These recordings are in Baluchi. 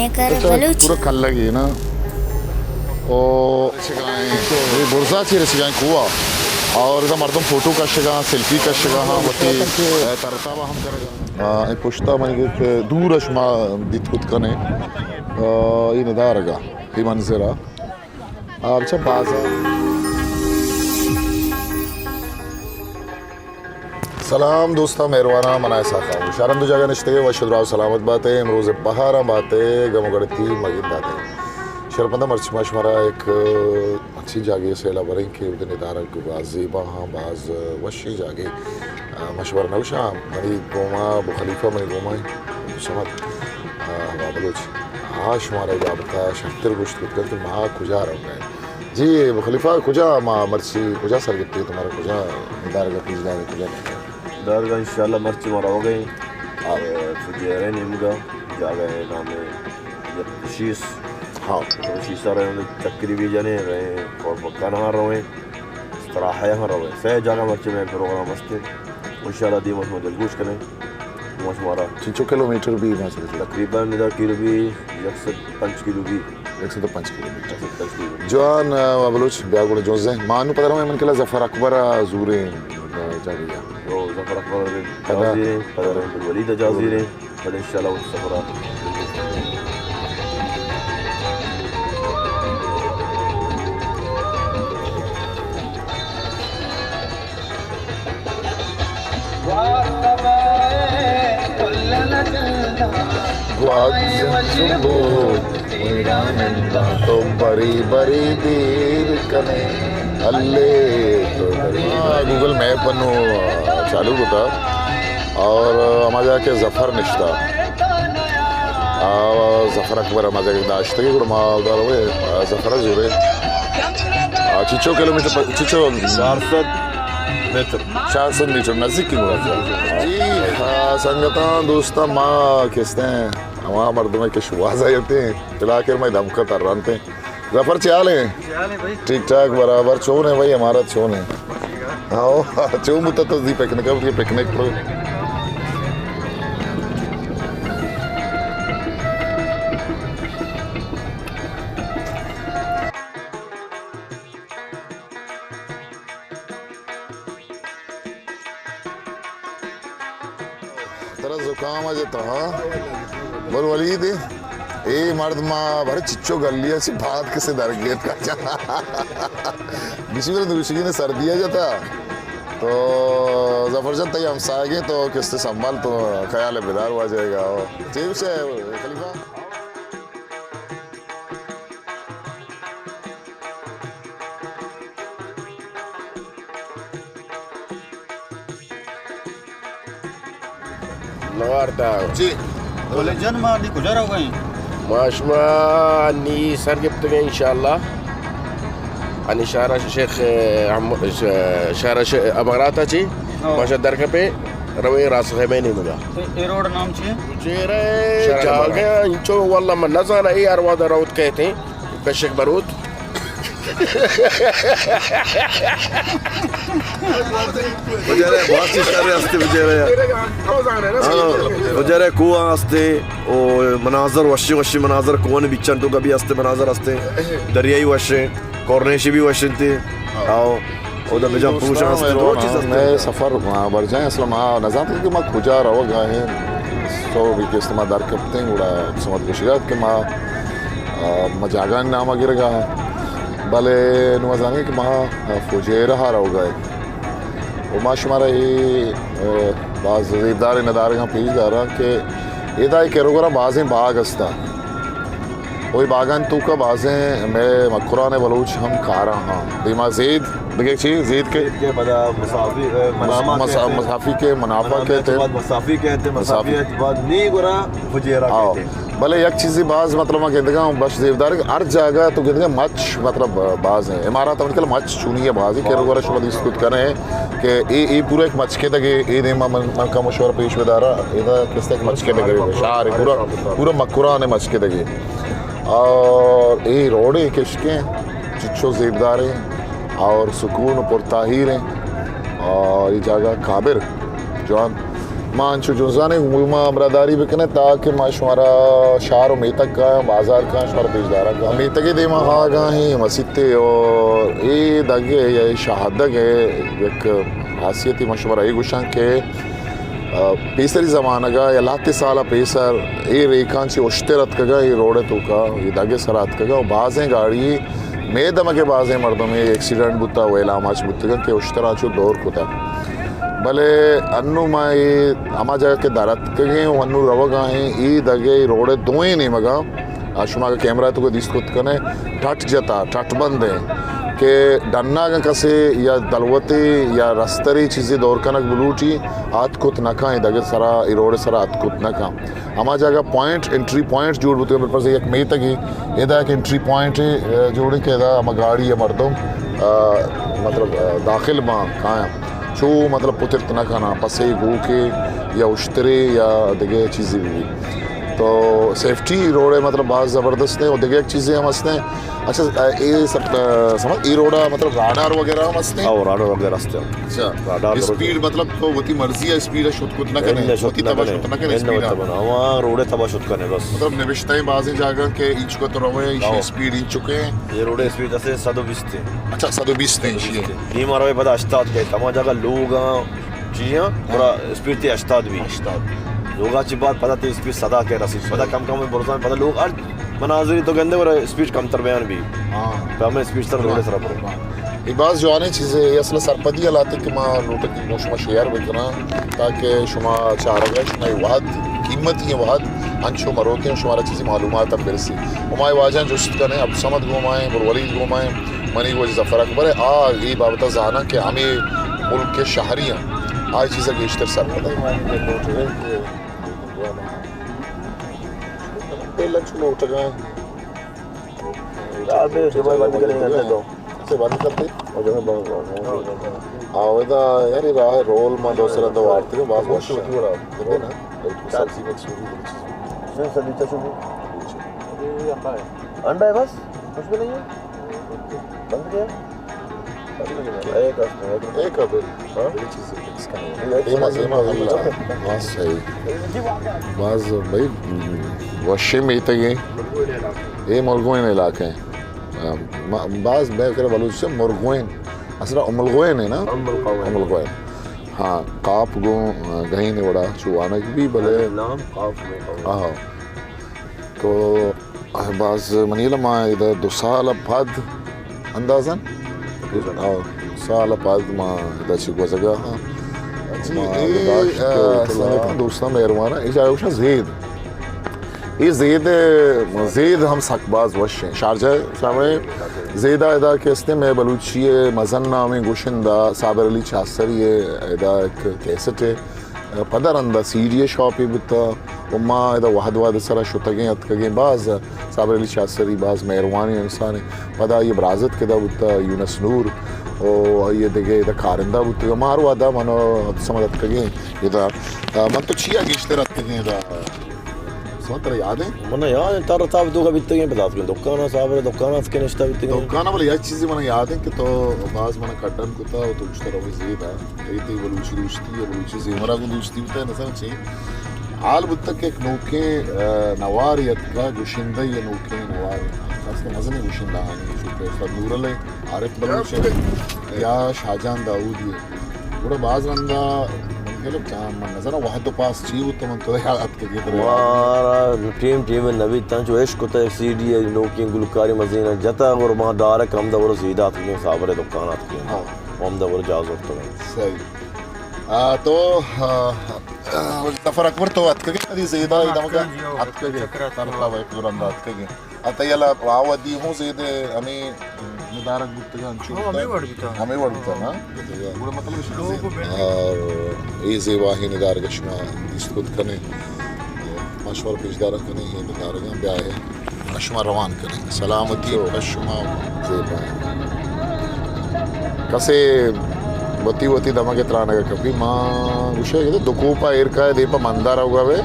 اچھا، بلوچی۔ پورا کلگی نا۔ او، یہ برزا چی رسگائیں کوا۔ اور ادا مردم فوٹو کشگا، سیلفی کشگا، ہاں، وتی، اے، ترتابا ہم کرگا۔ آ، اے پشتا من ایک دور شما دیت کت کنے۔ آ، یہ ندارگا، یہ منظرہ۔ آ، اچھا، بازار۔ سلام دوستاں، مہرواناں، من اسحاق آں۔ شہر ہم دو جاگہ نشتگے، وش دراہ سلامت باتے، امروز بہاراں باتے، گم و گڑتی مگن داتے۔ شرپندہ مرچی ما شمارا ایک، آ، مرچی جاگے سیلا بریں کہ اودے ندارگ باز زیبا ہاں، باز وشیں جاگے۔ آ، ما شمارا نوشاں، منی گوما ابو خلیفہ منی گوما ہیں، عبدالصمد، آ، ہوا بلوچ۔ آ شمارا بابتا شرتر گوشت کت کہ ما کجا رہا ہے۔ جی، ابو خلیفہ، کجا ما مرچی، کجا سر گپتے تمہارا، کجا دارگا پیش دارے، کجا؟ دارگا انشاءاللہ مرچی ما روگا ایں۔ ہاں۔ اے، فجیرے نیمگا، جاگہ ہے نام ہے یتشیس۔ ہاں۔ یتشیس رہے، چکری بھی جنے رہے، اور بکان ہاں رویں، استراحہ ہاں رویں۔ سے جاگہ مرچی میں پروگرام ہستے۔ انشاءاللہ دیما شما دلگوش کنیں۔ ما شمارا چنچو کلومیٹر بی ما چلے؟ تقریباً ادا کلو بی، یک سد پنچ کلو بی۔ یک سد پنچ کلومیٹر۔ یک سد پنچ کلومیٹر۔ جوان، آ، بلوچ، بیا گڑا جوزے۔ ما نو پدر من کلا ظفر اکبر زوریں، آ، جاگہ۔ او، ظفر اکبر پدا۔ جازیریں، پدا رحمت الولید جازیریں۔ پدا انشاءاللہ وت سفر ءَ۔ گوات زند چو بوت، تو بری بری دیر کنے، ہلے تو بری۔ ہاں، گوگل میپ انو چالو کتا۔ اور ہما جاگہ کہ ظفر نشتا، آ، ظفر اکبر ہما جاگہ داشتگی، گڑا ما اودا روے، آ، ظفر زورے۔ آ، چچو کلومیٹر پر، چچو؟ چار سد میٹر۔ چار سد میٹر، نزدیک کی مراد۔ جی، آ، سنگتاں، دوستاں، ما کستیں ہما مردمے کہ شوازا یتیں، علاقے میں دمکا ترانتے۔ ظفر، چے حال ہیں؟ چے حال ہیں بھائی؟ ٹھیک ٹھاک، برابر۔ چون ہے بھائی، امارات چون ہے؟ ٹھیک ہے۔ ہاں، چون بوتا تو زی پکنک ہے، پکنک پر۔ ترا زکام ءَ جتا، ہاں؟ بل ولید، اے مرد ما بھر چچو گلی ءَ چہ بعد کسے در گیت۔ گشی بلے دوشگی نے سردی ءَ جتا۔ تو ظفر جان، تئی ہمساہگے، تو کسے سنبھال، تو خیال ءَ بدار واجہ گا۔ چے گوشے خلیفہ؟ لوار تا۔ جی۔ بولے جن، ما نی کجا روگا ایں؟ ما شما نی سر گپتگیں انشاءاللہ۔ انی شہر شیخ، احم-، ش-، شہر ش-، امارات چی؟ ہاں۔ ما شا در کپے رویں راس خیمے نیمگا۔ اے، اے روڈ نام چی ہے؟ چیرے شہر جاگہ امارات۔ انچو واللہ من نزاناں، اے ہر وہدا روت کہتے ہیں۔ کشک بروت۔ بچارے، باز چیز شر ہستے بچارے۔ ہاں، بچارے کوہ ہستے، او مناظر وشی وشی مناظر، کوہ نے بیچن تو کبھی ہستے مناظر ہستے، دریائی وشے، کورنیشی بھی وشنتے۔ آؤ۔ اودا بجن پوشاں است، درو چیز است۔ مئے سفر ما برجاہیں، اصلا ما نزانت کہ ما کجا روگا ایں۔ سو بھی کہ است ما در کپتیں، گڑا سمت گوشگا کہ ما، آ، ما جاگہانی نام گرگا ایں۔ بلے نو ما زانیں کہ ما فوجیرہ روگا ایں۔ و ما شمارا اے، آ، باز زیبداریں ندارگاں پیش داراں کہ ادا اے کروگرا بازیں باغ استا۔ و اے باغانی توکا بازیں مئے مکران بلوچ ہم کاراں ہاں۔ دیما زید، دگہ چی؟ زید کے؟ زید کے پدا مصافی، اے، مس-، منامہ مس-، کہتے ہیں۔ مصافی کے، منافع منامہ کہتے ہیں۔ بعد مصافی کہتے ہیں، مصافی۔ مصافی کے بعد نی گرا فجیرہ آؤ۔ کہتے ہیں۔ بلے یک چیزی باز مطلب ما گندگا ہوں بش زیبدار کہ ہر جاگہ تو گندگا مچ مطلب باز ہیں۔ امارات ہم کل مچ چونی ہے باز ہیں۔ کہ رو گرا شما دیست کت کنے کہ اے، اے پورا ایک مچ کے دگے، اے دیما من، من کا مشورہ پیش بدارا، اے دا کس ایک مچ کے دگے، شہر پورا، پورا مکران ہے مچ کے دگے۔ اور اے روڈے کشکیں، چچو زیبداریں اور سکون و پرتاہیریں اور اے جاگہ کابر جوان۔ ما انچو جنزانیں گوں ما ہمراہداری بکنیں تاکہ ما شمارا شہر و میتگ کایاں، بازار کایاں، شمارا پیش داراں کایاں۔ میتگ ءِ دیما آگاہیں مسیتے اور اے دگ ءِ یا اے شاہدگ ءِ یک خاصیتے ما شمارا اے گوشاں کہ، آ، پیسری زمانگ ءَ یا لہتے سال ءَ پیسر اے ریکاں چہ اشتر اتکگاں، اے روڈ ءِ توکا، اے دگ ءِ سرا اتکگاں و بازیں گاڑی مئے دمگ ءِ بازیں مردمے ایکسیڈنٹ بوتا، ویل آماچ بوتگاں کہ اشتراں چو دور کتا۔ بلے انوں ما اے ہما جاگہ کہ در اتکگیں و انوں روگا ایں، اے دگ ءِ روڈ ءِ دوئیں نیمگاں، آ شما اگہ کیمرہ ءِ توکا دیست کت کنے، ٹٹ جتا، ٹٹ بند ایں کہ ڈنا اگاں کسے یا دلوتے یا رسترے چیزے دور کنگ بلوٹی، آتک کت نہ کن، اے دگ ءِ سرا، اے روڈ ءِ سرا آتک کت نہ کن۔ ہما جاگہ پوائنٹ، انٹری پوائنٹ جوڑ بوتگ، بالفرض یک میتگے، ادا یک انٹری پوائنٹ، آ، جوڑ کہ ادا ہما گاڑی یا مردم، آ، مطلب، آ، داخل باں کایاں، چو مطلب پترت نہ کناں، پسے گوکے یا اشترے یا دگہ چیزے بھی۔ تو سیفٹی روڈ ءِ مطلب باز زبردست ایں۔ و دگہ یک چیزے ہم ہست ایں۔ اچھا، اے سب، سمجھ، اے روڈ ءَ مطلب راڈار وغیرہ ہم ہست ایں؟ او، راڈار وغیرہ ہست ایں۔ اچھا۔ راڈار درست اسپیڈ ایں۔ مطلب تو وتی مرضی ءَ اسپیڈ ءَ شت کت نہ کنے، نہ، شت وتی نہ تبا کنے۔ شت نہ کنے نہ اسپیڈ ءَ۔ تبا نہ۔ ہما روڈ ءِ تبا شت کنے بس۔ مطلب نوشتہ ایں بازیں جاگہ کہ اینچک ءَ تو روئے، ایشی او۔ اسپیڈ اینچک ایں۔ اے روڈ ءِ اسپیڈ است ایں صد و بیست ایں۔ اچھا، صد و بیست ایں ایشی۔ صد و بیست ایں۔ نیم آ روئے پدا ہشتاد کئیت، ہما جاگہ لوگ آں، چیزاں، ہاں۔ پورا اسپیڈ تئی ہشتاد بی۔ ہشتاد۔ لوگا چی بعد پدا تئی اسپیڈ صد ءَ کہ رسیت۔ پدا صحیح۔ کم کم برزاں، پدا لوگ ہر مناظری تو گندے ورا اسپیڈ کمتر بیان بی۔ ہاں۔ پہ ہمیں اسپیڈ سر روڈ ءِ سرا برو۔ ہاں۔ اے باز جوانیں چیزے، اے اصل سرپدی ءِ لہتے کہ ما لوٹیں کہ گوں شما شیئر بکناں تاکہ شما چارگ ءَ شمئے وہد، قیمتی وہد انچو مروتیں، شمارا چیزی معلومات ہم برسی۔ و ما اے واجہاں جست کنیں، عبدالصمد گوما ایں، گل ولید گوما ایں، منی گوج ظفر اکبر ءَ، آ اے بابت ءَ زاناں کہ ہمے ملک ءِ شہری آں، آ اے چیز ءَ گیشتر سرپد اَنت۔ بند کرتے۔ آ، ادا یار، اے راہ رول ما دو سر ادا وارتگ، باز وش ایں۔ سبزی مکس ہوگی، دگہ چیز ہوگی۔ سبزی چا شدی؟ انڈا ہے بس، کچھ بھی نہیں ہے۔ بند کیا؟ ایک ہفتے، ایک ہفتے۔ ہاں؟ ایما، ایما، ہاں، صحیح۔ باز بھائی، وشیں میتگے۔ اے مرگوین علاقہ ایں۔ ما، باز بہتر بلوچی مرگوین۔ اصلا املگوین ایں نا؟ املگوین۔ املگوین۔ ہاں، قاف گوں گہین وڑا چو وانگ بی، بلے نام قاف میں قوین۔ ہاں۔ تو باز منی علم ءَ ادا دو سال پد اندازاً، آ، سال پد ما ادا چہ گوزگا ہاں۔ جی، ما اے، گزاشت آ، کہ سنگتاں، دوستاں، مہرباناں، اے جاگہ گوشاں زید۔ اے زید، زید ہم سک باز وش ایں۔ شارجہ صاحب، زیدا ادا کہ استیں، مئے بلوچی مزن نامیں گوشندہ صابر علی چاہسری ءِ ادا یک کیسٹ ءِ پدر ہندا سی ڈی ءِ شاپے بوتا و ما ادا وہد وہد سرا شتگیں اتکگیں۔ باز صابر علی چاہسری باز مہروانیں انسانے۔ پدا آئی ءِ برازتک ادا بوتا، یونس نور، و آئی ءِ دگہ ادا کارندہ بوتگ۔ ما ہر وہدا من و عبدالصمد اتکگیں ادا۔ آ، من تو چیا گیشتر اتکگیں ادا؟ سمجھ ترا یاد ایں؟ من یاد ایں، تر تاب تو کا بیتگیں، پدا اتکگیں دکان ءَ، صابر ءِ دکان ءَ اتکگیں، نشتہ بیتگیں۔ دکان ءَ، بلے یک چیزے من یاد ایں کہ تو باز من کڈن کتا و تو گوشتہ روئے زیدا۔ اے تئی بلوچی دوستی یا بلوچی زیمرا گوں دوستی بوتا، نہ سمجھے۔ حال بوتا کہ یک نوکیں، آ، نوارے اتکا، گشندہ یا نوکیں نوارے۔ خاص کر مزنیں گشندہ آنی، چونکہ استاد نورل ءِ، عارف بلوچ ءِ یا شاہجان داؤدی ءِ۔ گڑا باز رندا من گلو چا-، من نزاناں وہد و پاس چی بوتا، من تو یاد اتکگے ترا یاد ایں؟ مارا ٹیم ٹیم نبی تنچو عشق کتا، یک سی ڈی ءِ نوکیں گلکارے مزین جتا، گڑا ما ڈائریکٹ ہمدا برو زیدا اتکگیں، صابر ءِ دکان اتکگیں۔ ہاں۔ ہمدا برو جاز اتکگیں۔ صحیح۔ آ، تو، آ، آ، ظفر اکبر تو اتکگے، کدی زیدا اے دمگا اتکگیں، جی، ہو۔ اتکگے۔ چکر اتکگے۔ ترتا بھائی پورا انداز اتکگے۔ اتئی یلا آ وہدی ہوں زید ہمے ندارگ بوتگاں، انچو ہاں، بوتگ۔ ہمے وڑ بوتگ۔ ہمے وڑ بوتگ، ہاں۔ گڑا مطلب اش لوگ زید۔ اور اے زیباہیں ندارگ شما دیست کت کنے۔ ما شما پیش دارگ کنیں، اے ندارگاں بیائے۔ ما شما روان کنیں۔ سلامتی پہ شما۔ زیبا۔ کسے وتی وتی دمگ ءِ ترانگ ءَ کپی، ما گوشے کہ دو کوپا ایر کائے دیم پہ مندار روگا بے۔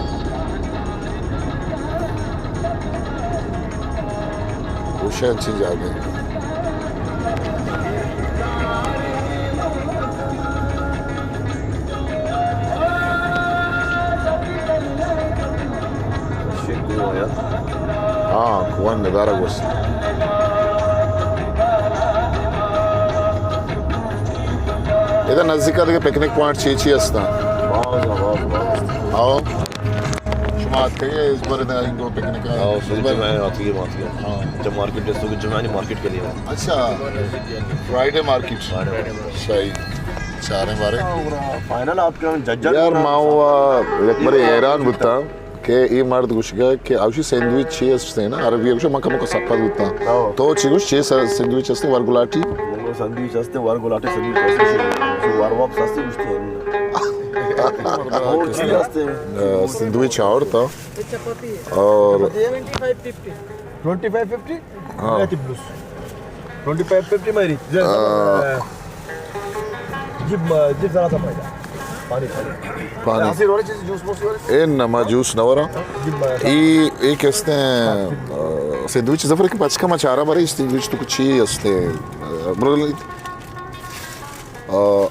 گوشے انچیں جاگہے۔ من ندارہ گوست۔ ادا نزدیک دگہ پکنک پوائنٹ چی چی ہستاں؟ باز، باز، باز۔ آؤ۔ شما آتکے اس بر دا انگو پکنک آؤ، اس بر۔ جمعہ آتی ہے، آتی ہے۔ ہاں۔ جب مارکیٹ جیسے کہ جمعہ نہیں مارکیٹ کے لیے۔ اچھا۔ Friday market. Friday market. صحیح۔ چاریں بارے۔ فائنل آپ کا جج یار، ما ہوا یک بری حیران بوتا۔ کہ اے مرد گوشگا کہ اوشی سینڈوچ چی است نا، عربی گوشگ من کمو سرپد بوتاں۔ ہاں۔ تو چی گوش چی س-، سینڈوچ است ورگلاٹی؟ من گوش سینڈوچ است ورگلاٹی سینڈوچ است، چی ور واپس است گوشتی۔ اور چی است؟ آ، سینڈوچ آورتا۔ اور twenty five fifty. Twenty five fifty? ہاں۔ ٹوئنٹی فائیو ففٹی میری۔ آ، جب، جب ذرا سا پائے۔ پانی، پانی۔ پانی۔ ایسی روڑے چیز جوس موس والے؟ اے نہ، ما جوس نہ وراں۔ جب، اے، اے کہتے ہیں، آ، سینڈوچ ظفر کہ پچ کما چارا برے، سینڈوچ تو کچھ ہی ہستے۔ آ، برو، آ،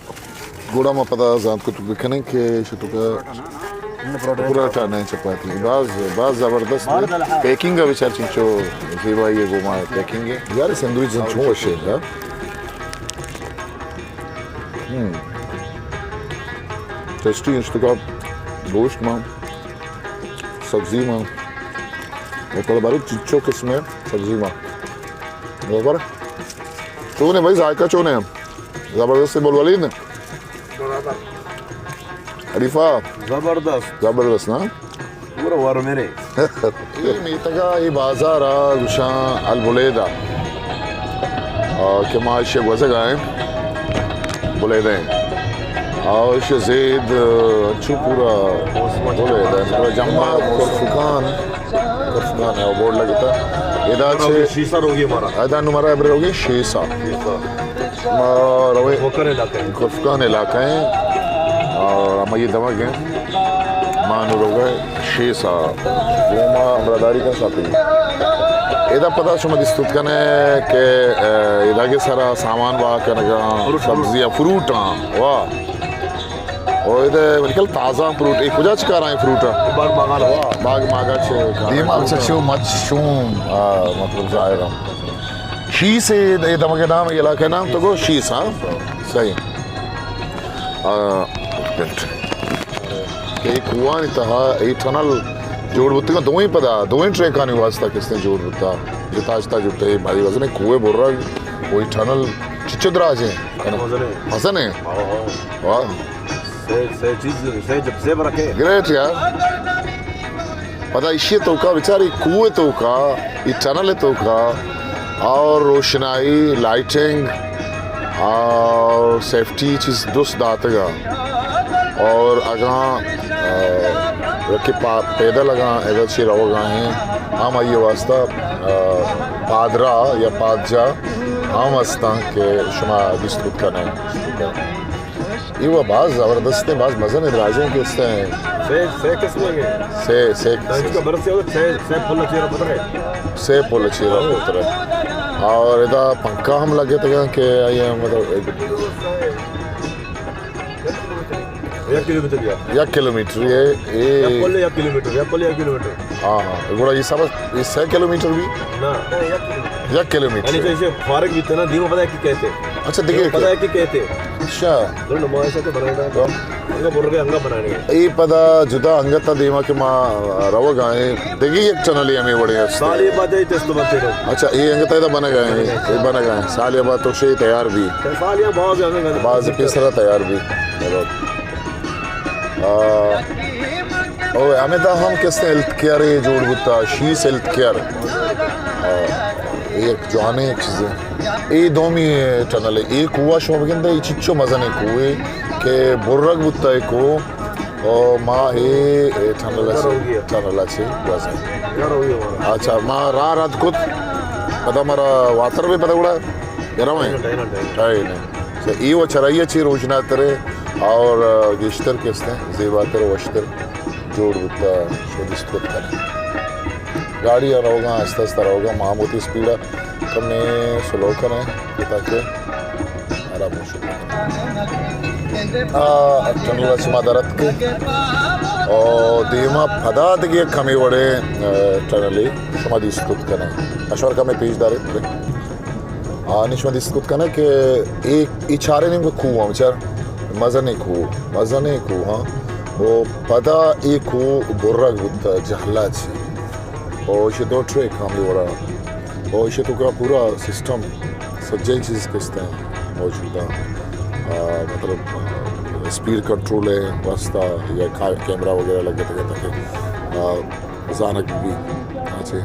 گڑا ما پدا زانت کت بکنیں کہ شتو کا پراٹھا نہیں چپاتی۔ باز، باز زبردست ہے۔ پیکنگ کا بچار چنچو زیبائی ہے، گوما پیکنگ ہے۔ یار سینڈوچ زن چون وشے ہے۔ ہم۔ ٹیسٹی ہے، شتو کا گوشت ماں، سبزی ماں، اور پدا بارے چنچو قسم ہے سبزی ماں۔ اور چون ہے بھائی، ذائقہ چون ہے؟ زبردست بول ولید۔ برابر۔ حریفہ۔ زبردست۔ زبردست نا؟ پورا ور میرے۔ اے میتگا، اے بازارا گوشاں البلیدہ۔ آ، کہ ما ایشی گوزگا ایں۔ بلیدہ ایں۔ آ، ایشی زید، آ، چو پورا بلیدہ ایں۔ پورا جمع کرفکان۔ کرفکان ہے، وہ بورڈ لگتا۔ ادا چھ شیسا روگی ہمارا۔ ادا نو ہمارا ابر روگی شیسا۔ شیسا۔ ما روے کرفکان علاقہ ہیں۔ کرفکان علاقہ ہیں۔ اور ہم یہ دمگ ہیں۔ ما نو روگے شیسا۔ گوما ہمراہداری کن ساتھی۔ ادا پدا شما دیستوت کنے کہ، اے، ادا کے سرا سامان وا کنگا، فروٹ، فروٹ۔ سبزیاں، فروٹاں، واہ۔ او ادا بالکل تازہ فروٹ۔ اے کجا چکارا ہیں فروٹ؟ باغ ماگا۔ واہ، باغ ماگا چے۔ دیما اچھا چو مچ چون، آ، مطلب ظاہر ہم۔ شیس اے، اے دمگ نام، اے علاقہ نام تو گو شیس، ہاں؟ صحیح۔ آ، کہ اے کوہانی تہا اے ٹنل جوڑ بوتگا، دوئیں پدا، دوئیں ٹریکانی واسطہ کستے جوڑ بوتا۔ جتا جتا جتا اے بھائی وزن کوہ برگ، کوئی ٹنل چچو دراج ہیں۔ مزن ہے۔ مزن ہے۔ ہاں، ہاں۔ واہ۔ سے، سے چیز، سے جب سے برکے۔ گریٹ یار۔ پدا ایشی توکا بچاری کوہ توکا، ای ٹنل توکا، اور روشنائی، لائٹنگ، اور سیفٹی چیز درست داتگا۔ اور اگاں، آ، کہ پا-، پیدل اگاں ادا چی روگا ہیں، ہم آئی واسطہ، آ، پادرا یا پادجا ہم ہستاں کہ شما دیست کت کنے۔ اے وہ باز زبردست ہیں، باز مزن ہیں، دراجیں کہ اس ہیں۔ سے، سے قسم ہیں۔ سے، سے، دانچ کا برس سے، سے، سے پھل چیرا پتہ ہے۔ سے پھل چیرا پتہ ہے۔ اور ادا پنکھا ہم لگے تھے کہ یہ مطلب ایک یک کلومیٹر یا؟ یک کلومیٹر یہ، اے۔ یک پل یک کلومیٹر، یک پل یک کلومیٹر۔ ہاں، ہاں۔ گڑا یہ سب، یہ سے کلومیٹر بھی؟ نہ۔ یک کلومیٹر۔ یعنی جو اسے فارغ بھی تھے نا، دیما پتہ ہے کہ کہتے۔ اچھا، دیکھیے دیما پتہ ہے کہ کہتے۔ اچھا۔ ضرور نمائش ہے تو بنائے گا۔ ہاں۔ انگا بول رہے، انگا بنانے ہیں۔ اے پدا جدا انگتا دیما کہ ما روگ آئیں۔ دیکھیے یک چنلی ہمیں وڑے ہیں۔ سالی بعد جائی تست بنتے رہو۔ اچھا، اے انگتا ادا بنگ آئیں، اے بنگ آئیں۔ سالی بعد تو شے تیار بھی۔ سالی بعد باز پیسرا تیار بھی۔ آ، او، ہمیں دا ہم کسے ہیلتھ کیئر جوڑ بوتا، شیس ہیلتھ کیئر۔ آ، اے یک جوانیں چیزے۔ اے دومی ٹنل ہے۔ اے کوہ شما بگندے، اے چچو مزنے کوہ کہ برگ بوتا اے کوہ۔ او ما اے، اے ٹنل چے، ٹنل چے گوزیں۔ اچھا، ما راہ رد کت، پدا مارا واتر بھی پدا گڑا گرم ہے۔ ٹائم ہے۔ تو اے و چرائی چی روشناتر ہے اور گیشتر کستے زیباتر و وشتر جوڑ بوتا، شو دیست کت کنے۔ گاڑی روگا، آستہ آستہ روگا، ما ہم وتی اسپیڈا کمے سلو کنے تاکہ آرام ہو۔ آ، ٹنل ءَ شما در اتکے۔ او دیما پدا دگہ یک کمے وڑیں، آ، ٹنلے شما دیست کت کنئے۔ اشور کمے پیش دارے۔ آ، نی شما دیست کت کنئے کہ اے، اے چاریں نیمگا کوہ ہم چار مزنیں کوہ، مزنیں کوہ، ہاں۔ او پدا اے کوہ برگ بوتا جہلا چی۔ او ایشی دو ٹریک ہمے وڑا۔ او ایشی توکا پورا سسٹم، سجہیں چیز کستیں موجود ہیں۔ آ، مطلب، آ، اسپیڈ کنٹرول ہے واسطہ یا کا-، کیمرہ وغیرہ لگے تکے تاکہ، آ، زانگ بھی۔ اچھے۔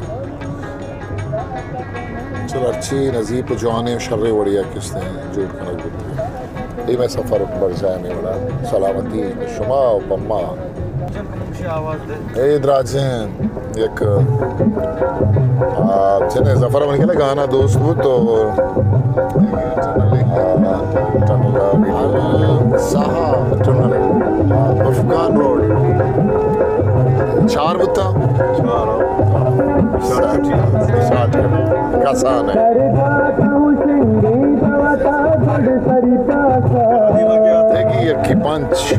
چل ہرچی نزیپ جوانیں شریں وڑیا کستیں جوڑ کنگ بوتگے۔ اے مئے سفر برجاہ ہمے وڑا۔ سلامتی شما و پما۔ اے دراجیں یک، آ، چنے ظفر من کلا گانا دوست بوت تو، آ، ٹنل، ساہا ٹنل، آ، افغان روڈ۔ چار بوتا؟ چار۔ Short cut. کسان ہے۔ دیگی یکی پنچ۔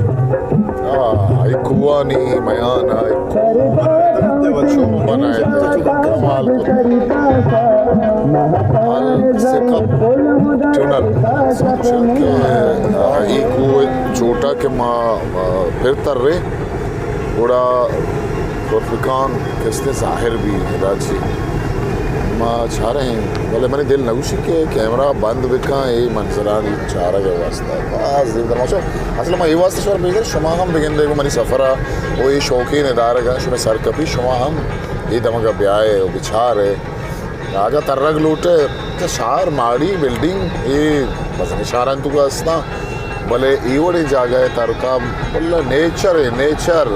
آ، اے کوہانی میان ءَ اے کوہ چون بنائے، کمال کت۔ السکپ ٹنل۔ آ، اے کوہ چوٹا کہ ما، آ، پھر ترے، گڑا خرفکان کستے ظاہر بی ادا چی۔ ما چاریں، بلے منی دل نگوشی کہ کیمرہ بند بکاں، اے منظرانی چارگ ءِ واسطہ۔ باز دل تماشا۔ اصل ما اے واسطہ شمارا پیش داریں، شما ہم بگندے گو منی سفر ءَ، او اے شوقیں ندارگ ءَ شمئے سر کپی، شما ہم اے دمگ ءَ بیائے و بچارے۔ اگاں ترگ لوٹے، تو شہر، ماڑی، بلڈنگ، اے مزنیں شہرانی توکا استاں، بلے اے وڑیں جاگہ ءَ ترکا، واللہ نیچر ہے، نیچر۔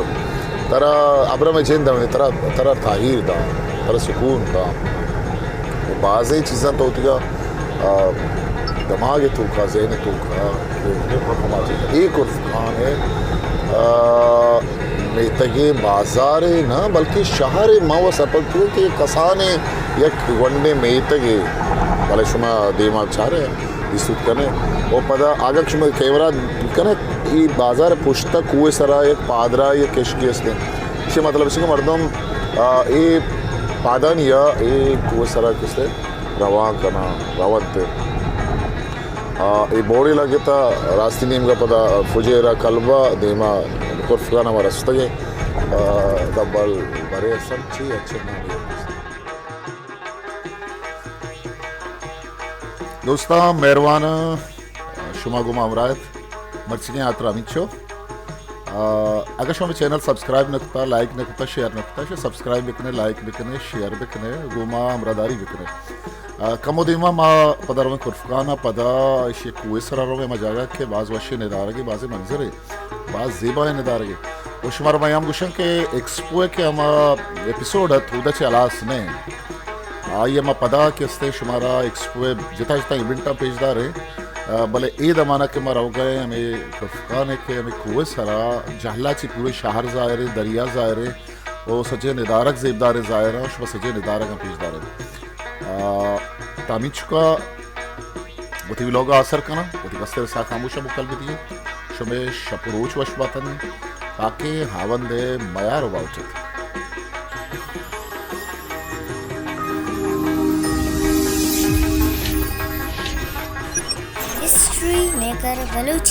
ترا ابرم جند ہمیں ترا، ترا تاہیر داں، ترا سکون داں۔ و بازیں چیزاں تو تیگا، آ، دماغ توکا، ذہن توکا، اے کرفکان ہے، آ، میتگیں بازارے نہ، بلکہ شہرے ما و سرپد تو کہ کسانیں یک گونڈیں میتگے، بلے شما دیما چارے۔ دیست کنے۔ و پدا اگاں شما کیمرہ کنے، ای بازار پشتا کوہ سرا یک پادراہی یک کشکی است۔ چہ مطلب است کہ مردم، آ، اے پادانی یا اے کوہ سرا کسے روان کنا، رونت۔ آ، اے بوڑی لگتا راستی نیمگا پدا فجیرہ کلبہ دیما کرفکان ہما رستگے۔ آ، دبل برے سب چی اچھے نامی۔ دوستاں، مہرواناں، شما گوں ما ہمراہ ات۔ مرچیگیں ہاترا ہمینچو۔ آ، اگاں شما چینل سبسکرائب نہ کتا، لائک نہ کتا، شیئر نہ کتا، شما سبسکرائب بکنے، لائک بکنے، شیئر بکنے، گوں ما ہمراہ داری بکنے۔ آ، کمو دیما ما پدا رویں کرفکان ءَ، پدا ایشی کوہ سرا رویں، ہما جاگہ کہ باز وشیں ندارگے، بازیں منظرے۔ باز زیبائیں ندارگے۔ و شمارا من ہم گوشاں کہ ایکسپو ءِ کہ ہما ایپیسوڈ ات، اودا چہ ہلاس نہ انت۔ آئی ءَ ما پدا کہ استیں شمارا ایکسپو ءِ جتا جتا ایونٹاں پیش داریں۔ آ، بلے اے دمانا کہ ما روگا ایں ہمے کرفکان ءِ کہ ہمے کوہ سرا جہلا چی پورے شہر ظاہر ہے، دریا ظاہر ہے، و سجے ندارگ زیبداریں ظاہر ہیں، شما سجے ندارگاں پیش داریں۔ آ، تامین چکا وتی ولاگ ءَ آسر کناں، وتی گستر ساہ خاموش ءَ مکل بدیے۔ شمے شپ و روچ وش باتنی، تاکہ ہاوند ءِ میار و باوچت۔ History maker Balochi.